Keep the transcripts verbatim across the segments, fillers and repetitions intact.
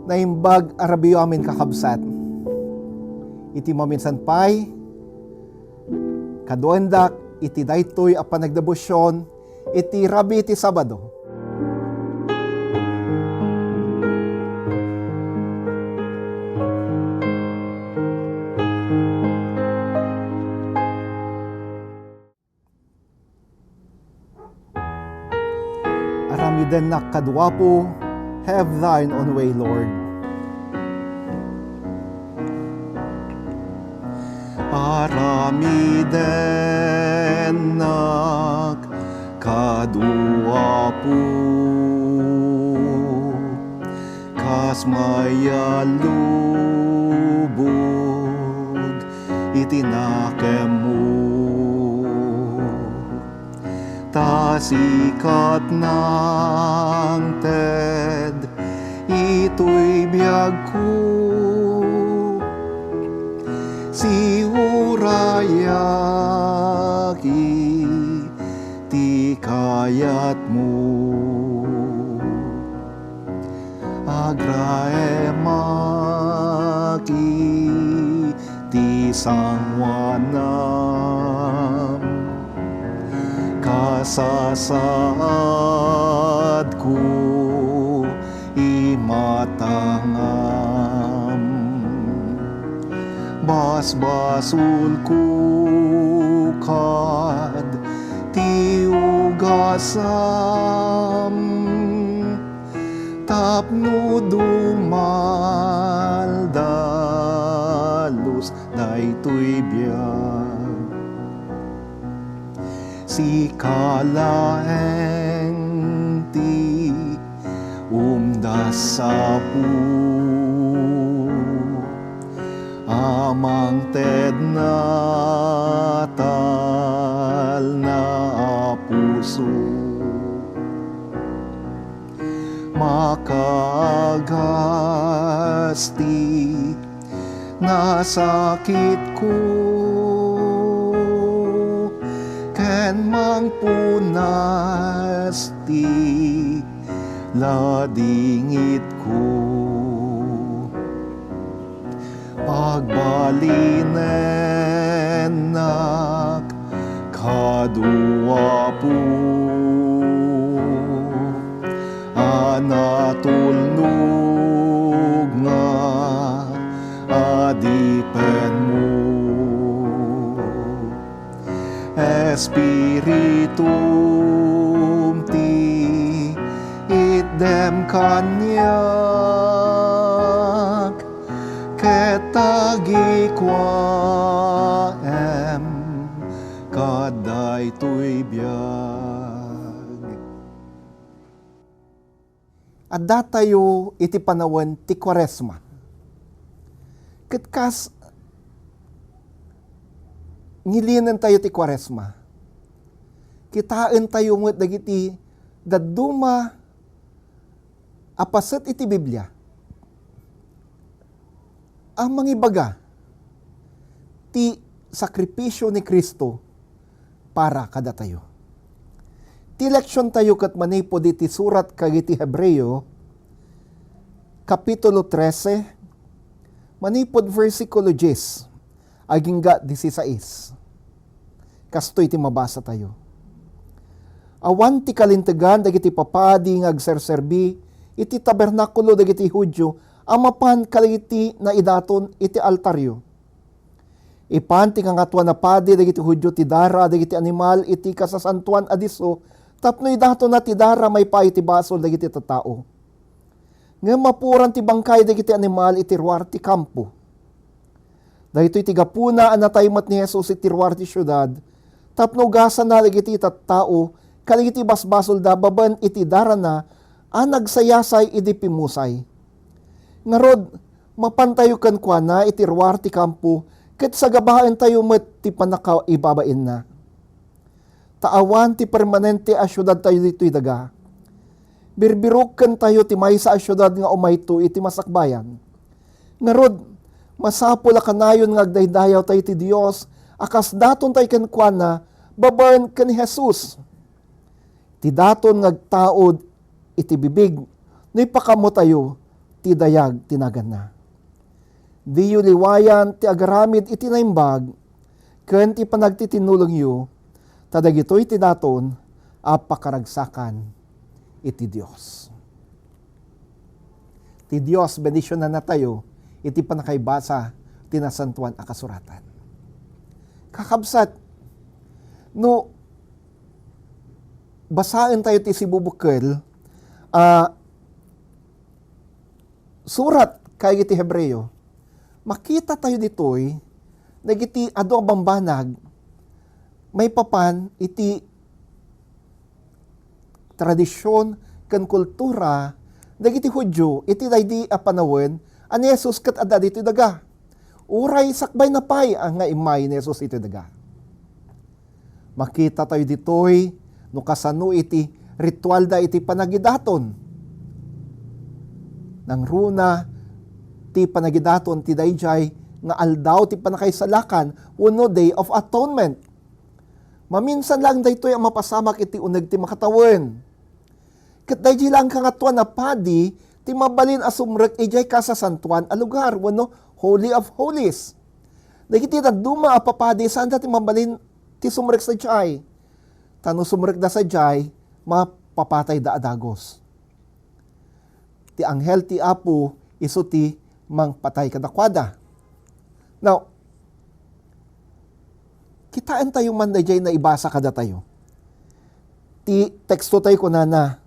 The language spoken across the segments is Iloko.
Naimbag a rabiyo amin, kakabsat. Iti maminsan pay, kaduaendak iti daytoy a panagdebosyon iti rabii ti Sabado. Aramidennak kadu, Apo, have thine own way, Lord. Aramidennak kadu, Apo, kas mayat lubong iti nakemmo. Ta sika ti nangted itoy biagko, siurayak iti kayatmo. Agraemak iti sangoanam, kasasaadko imatangam. Basbasolko kad ti ugasam, tapno dumaldalus daytoy biag. Sika laeng ti umdas, Apo, a mangted natalna a puso. Makaagas ti nasakitko ken mangpunas ti ladingitko. Pagbalinennak kadu, Apo, a natulnog nga adipenmo. Espiritum ti itdem kaniak, ket agikuaem kadaytoy biag. Addatayo iti panawen ti Kuaresma. Ket kas ngilinentayo ti Kuaresma, kitaentayo met dagiti dadduma a paset iti Biblia a mangibaga ti sakripisio ni Cristo para kadatayo. Ti leksiontayo ket manipud iti surat kadagiti Hebreo, Kapitulo trese, manipud bersikulo dies agingga disisais. Kastoy ti mabasatayo. Awan ti kalintegan dagiti papadi nga agserserbi iti tabernakulo dagiti Judio a mapan kadagiti naidaton iti altaryo. Ipan ti Kangatoan a Padi dagiti Judio ti dara dagiti animal iti kasasantoan a disso tapno idatonna ti dara maipaay iti basol dagiti tattao. Ngem mapuoran ti bangkay dagiti animal iti ruar ti kampo. Daytoy ti gapuna a natay met ni Jesus iti ruar ti siudad tapno ugasana dagiti tattao kadagiti basbasolda babaen iti darana a nagsayasay idi pimmusay. Ngarud, mapantayo kenkuana iti ruar ti kampo ket sagabaentayo met ti pannakaibabainna. Ta awan ti permanente a siudadtayo ditoy daga. Birbirukkentayo ti maysa a siudad nga umayto iti masakbayan. Ngarud, masapul a kanayon nga agdaydayawtayo iti Dios a kas datontay kenkuana babaen ken ni Jesus. Ti daton nga agtaud iti bibig no ipakaammotayo ti dayag ti naganna. Diyo liwayan ti agaramid iti naimbag ken ti panagtitinnulongyo, ta dagitoy ti daton a pakaragsakan iti Dios. Ti Dios bendisionannatayo iti pannakaibasa ti Nasantoan a Kasuratan. Kakabsat, no basaentayo ti sibubukkel a surat kadagiti Hebreo, makitatayo ditoy dagiti adu a bambanag maipapan iti tradision ken kultura dagiti Judio iti daydi a panawen a ni Jesus ket adda ditoy daga. Uray sakbayna pay a nga immay ni Jesus iti daga. Makitatayo ditoy no kasano iti ritualda iti panagidaton. Nangruna ti panagidaton ti daydiay nga aldaw ti pannakaisalakan wenno Day of Atonement. Maminsan laeng daytoy a mapasamak iti uneg ti makatawen. Ket daydiay laeng Kangatoan a Padi ti mabalin a sumrek idiay kasasantoan a lugar wenno Holy of Holies. Dagiti dadduma a papadi, saanda ti mabalin ti sumrek sadiay. Ta no sumrekda sadiay, mapapatayda a dagus. Ti anghel ti Apo isu ti mangpatay kadakuada. Now, kitaentayo man daydiay naibasa kadatayo. Ti teksto tayo kunana,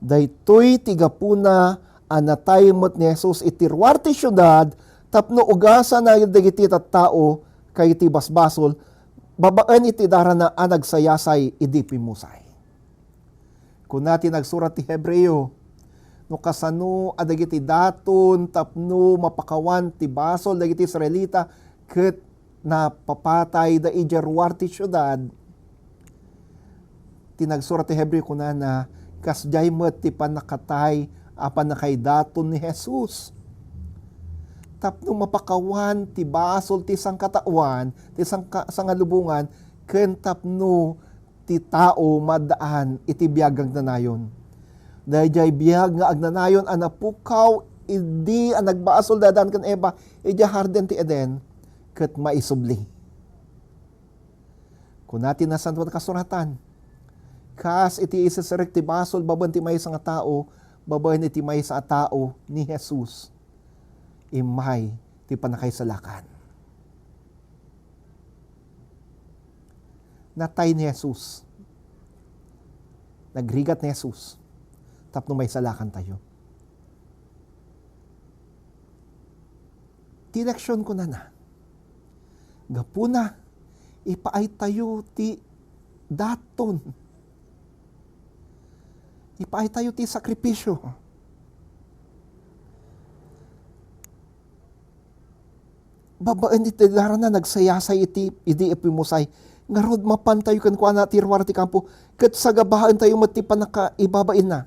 "Daytoy ti gapuna a natay met ni Jesus iti ruar ti siudad tapno ugasana dagiti tattao ken iti basbasol babaen iti darana a nagsayasay idi pimusay." Kuna ti nagsurat ti Hebreo, no kasano a dagiti daton tapno mapakawan ti basol dagiti Israelita ket napapatayda idiay ruar ti siudad. Ti nagsurat ti Hebreo kunana, kasdiay met ti pannakatay a pannakaidaton ni Jesus. Tapno mapakawan ti basol ti sangkataoan, ti sangka-, sangalubongan, ken tapno ti tao maaddaan iti biag nga agnanayon. Daydiay biag nga agnanayon a napukaw idi a nagbasolda Adan ken Eva idiay Hardin ti Eden ket maisubli. Kuna ti Nasantoan a Kasuratan, kas iti isisirek ti basol babaen ti maysa nga tao, babaen iti maysa a tao ni Jesus, immay ti pannakaisalakan. Natay ni Jesus. Nagrigat ni Jesus tapno maisalakantayo. Ti leksion kunana, gapuna, ipaaytayo ti daton. Ipaaytayo ti sakripisyo. Babaen iti darana nagsayasay iti, idi ipimusay. Ngarud, mapantayo kenkuana ti ruar ti kampo, ket sagabaentayo met ti pannakaibabainna.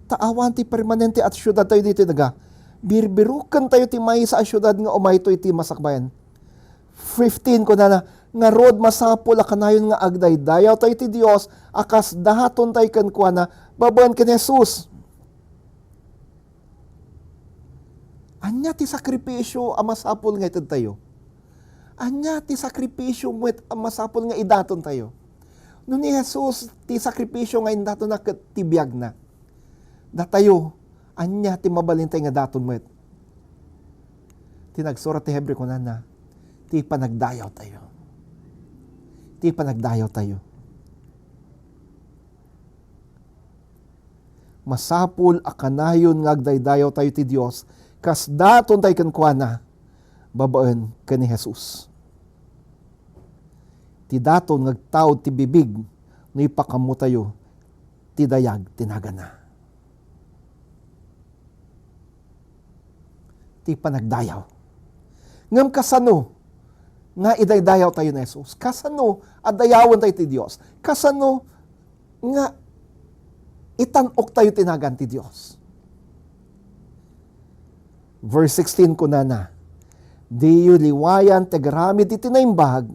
Ta awan ti permanente a siudadtayo ditoy daga. Birbirokentayo ti maysa a siudad nga umayto iti masakbayan. Fifteen, kunana, ngarud, masapul a kanayon nga agdaydayawtayo ti Dios a kas datontay kenkuana babaen ken Jesus. Ania ti sakripisyo a masapul nga itedtayo? Ania ti sakripisyo met a masapul nga idatontayo? No ni Jesus ti sakripisyo nga indatonna ket ti biagna, datayo, ania ti mabalintay nga daton met? Ti nagsurat ti Hebreo kunana, ti panagdayawtayo. Ti panagdayawtayo. Masapul a kanayon nga agdaydayawtayo ti Dios kas datontay kenkuana babaen ken ni Jesus. Ti daton nga agtaud ti bibig no ipakaammotayo ti dayag ti naganna. Ti panagdayaw. Ngem kasano nga idaydayawtayo ni Jesus? Kasano a dayawentayo ti Dios? Kasano nga itan-oktayo ti nagan ti Dios? Verse sixteen kunana, "Diyo liwayan ti agaramid iti naimbag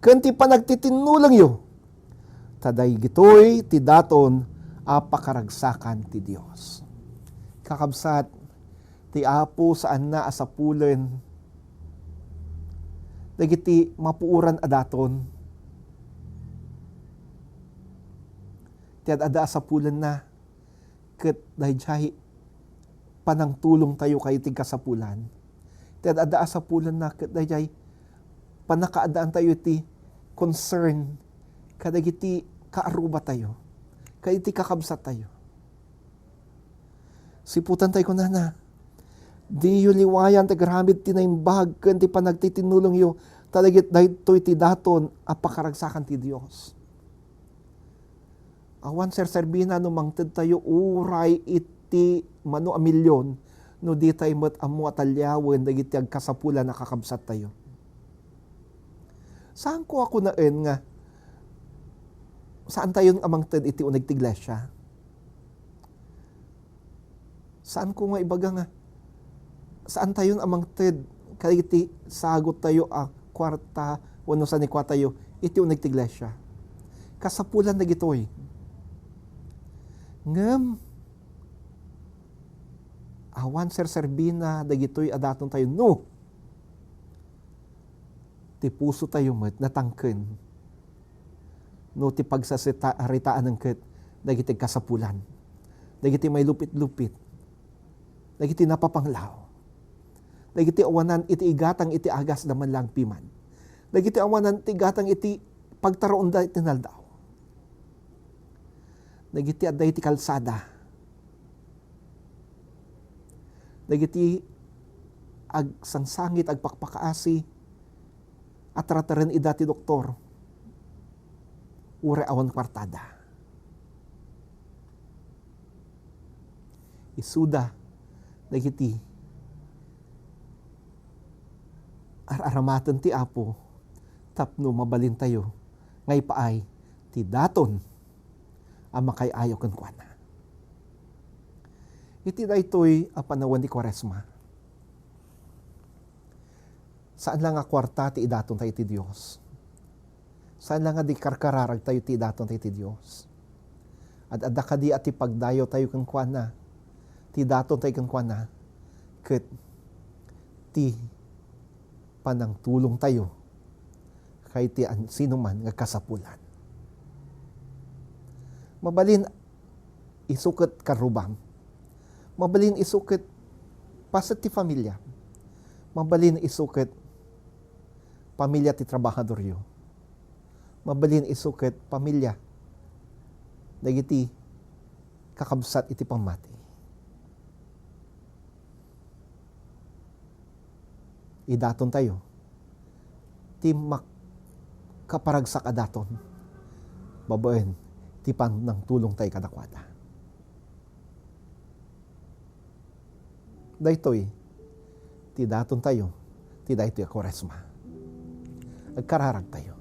ken ti panagtitinnulongyo, ta dagitoy ti daton a pakaragsakan ti Dios. Kakabsat, ti Apo saanna a sapulen dagiti mapuoran a daton. Ti ad-adda a sapulenna ket daydiay panangtulongtayo kadagiti kasapulan. Ti ad-adda a sapulenna ket daydiay pannakaaddaantayo iti concern kadagiti kaarrubatayo, kadagiti kakabsattayo. Siputan tayo kunana, diyo liwayan ti aramid ti naimbag ken ti panagtitinnulongyo, ta dagit-, daytoy ti daton a pakaragsakan ti Dios. Awan serserbina no mangtedtayo uray iti mano a milyon no ditay met ammo a taliawen dagiti agkasapulan a kakabsattayo. Saanko a kunaen nga saantayon a mangted iti uneg ti iglesia. Saanko nga ibaga nga saantayon a mangted kadagiti sagottayo a kuarta wenno sanikuatayo iti uneg ti iglesia. Kasapulan dagitoy. Ngem, awan serserbina dagitoy a datontayo no ti pusotayo met natangken no ti pagsasita-, ritaaneng ket dagiti kasapulan, dagiti mailupit-lupit, dagiti napapanglaw, dagiti awanan iti igatang iti agasda man la agpiman, dagiti awanan ti igatang iti pagtaraonda iti naldaw, dagiti adda iti kalsada, dagiti agsangsangit, agpakpakaasi, a tarataren ida ti doktor, uray awan kuartada. Isuda dagiti ar-aramaten ti Apo tapno mabalintayo nga ipaay ti daton a makaay-ayo kenkuana. Iti daytoy a panawen ti Kuaresma, saan la nga kuarta ti idatontayo iti Dios. Saan la nga di karkararagtayo ti idatontayo iti Dios. Ad-adda kadi a ti pagdayawtayo kenkuana, ti idatontayo kenkuana, ket ti panangtulongtayo kadagiti an-, sinuman nga kasapulan. Mabalin isu ket karrubam. Mabalin isu ket paset ti familia. Mabalin isu ket familia ti trabahadoryo. Mabalin isu ket familia dagiti kakabsat iti pammati. Idatontayo ti makaparagsak a daton babaen ti panangtulongtayo kadakuada. Daytoy ti datontayo ti daytoy a Kuaresma. Agkararagtayo.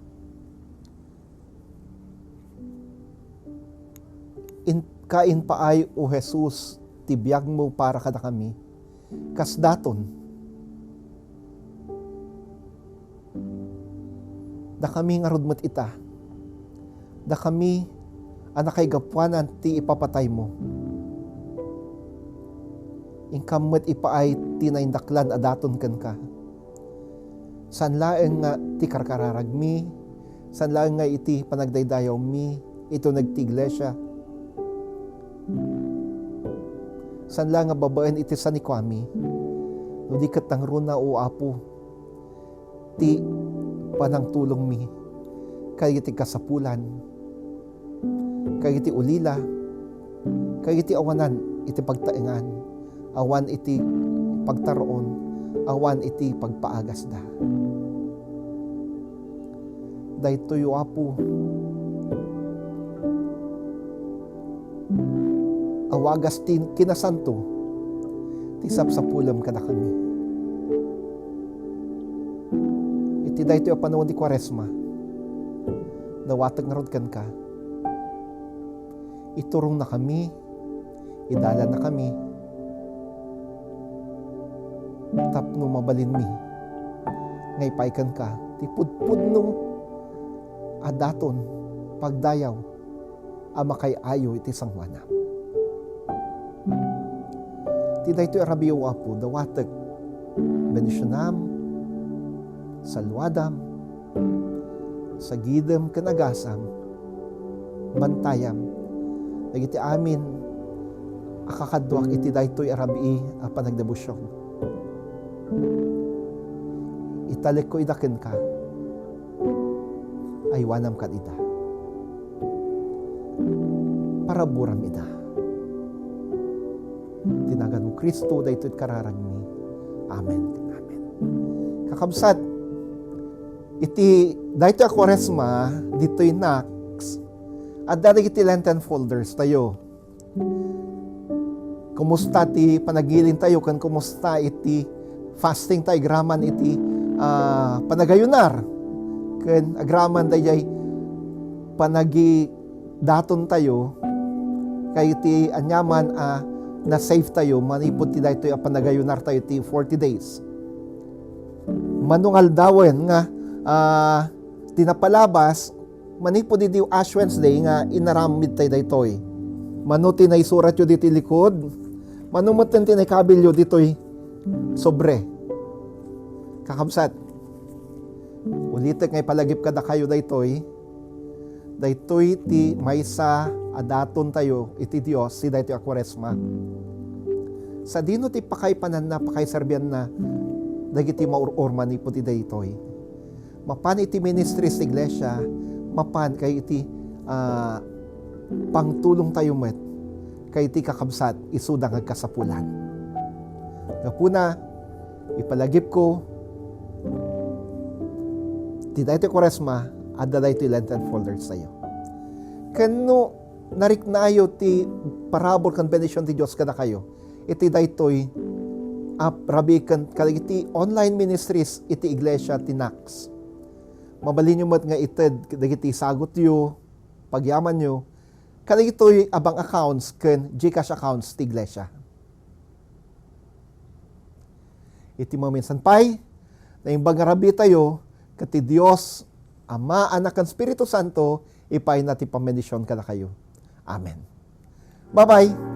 In-, kainpaay, O Jesus, ti biagmo para kadakami, kas daton. Dakami ngarud met ita. Dakami a nakaigapuanan ti ipapataymo. Inkam met ipaay ti naindaklan a daton kenka. Saan laeng nga ti karkararagmi, saan laeng nga iti panagdaydayawmi iti uneg ti iglesia. Saan la nga babaen iti sanikuami, no di ket nangruna, O Apo, ti panangtulongmi kadagiti kasapulan, kadagiti ulila, kadagiti awanan iti pagtaengan, awan iti pagtaraon, awan iti pagpaagasda. Daytoy, O Apo, a wagas ti kinasanto ti sapsapulem kadakami. Iti daytoy a panawen ti Kuaresma, dawatek ngarud kenka. Iturongnakami, idalannakami, tapno mabalinmi nga ipaay kenka ti pudpudno a daton, pagdayaw, a makaay-ayo iti sangoanam. Ti daytoy a rabii, O Apo, dawatek, bendisionam, saluadam, sagidem ken agasam, bantayam dagiti amin a kakaduak iti daytoy a rabii a panagdebosion. Italekko ida kenka. Aywanam kad ida. Paraburam ida. Ti naganmo, Cristo, daytoy kararagmi. Amen. Amen. Kakabsat, iti daytoy a Kuaresma, ditoy Knox, adda dagiti Lenten folders tayo. Kumusta ti panagilin tayo ken kumusta iti fasting tayo agraman iti, ah, panagayunar ken agraman dayay panagidaton tayo kay iti aniaman a na-save tayo manipud ti daytoy a panagayunar tayo ti forty days. Mano nga aldawen nga, ah, ti napalabas, manipud idi Ash Wednesday nga inaramid tayo daytoy. Mano ti naisuratyo ditoy likod? Mano met ti naikabilyo ditoy sobre? Kakabsat, ulitek nga ipalagip kadakayo daytoy. Daytoy ti maysa a daton tayo iti Dios ti daytoy a Kuaresma. Sadino ti pakaipananna, pakaiserbianna dagiti maur-or manipud iti daytoy? Mapan iti ministries ti iglesia, mapan kay iti, ah, pangtulong tayo met kay iti kakabsat, isuda nga agkasapulan. Gapuna, ipalagipko, ti daytoy Kuaresma, adda daytoy Lenten folders tayo. Ken no nariknaayo ti parabur ken bendision ti Dios kadakayo, iti daytoy a rabii ken kadagiti online ministries iti iglesia ti Knox. Mabalinyo met nga ited dagiti sagutyo, pagyamanyo, kadagitoy a bank accounts ken GCash accounts ti iglesia. Iti maminsan pay, naimbag nga rabii tayo, ket ti Dios, Ama, Anak, ken Espiritu Santo, ipayna ti pambendision kadakayo. Amen. Bye-bye.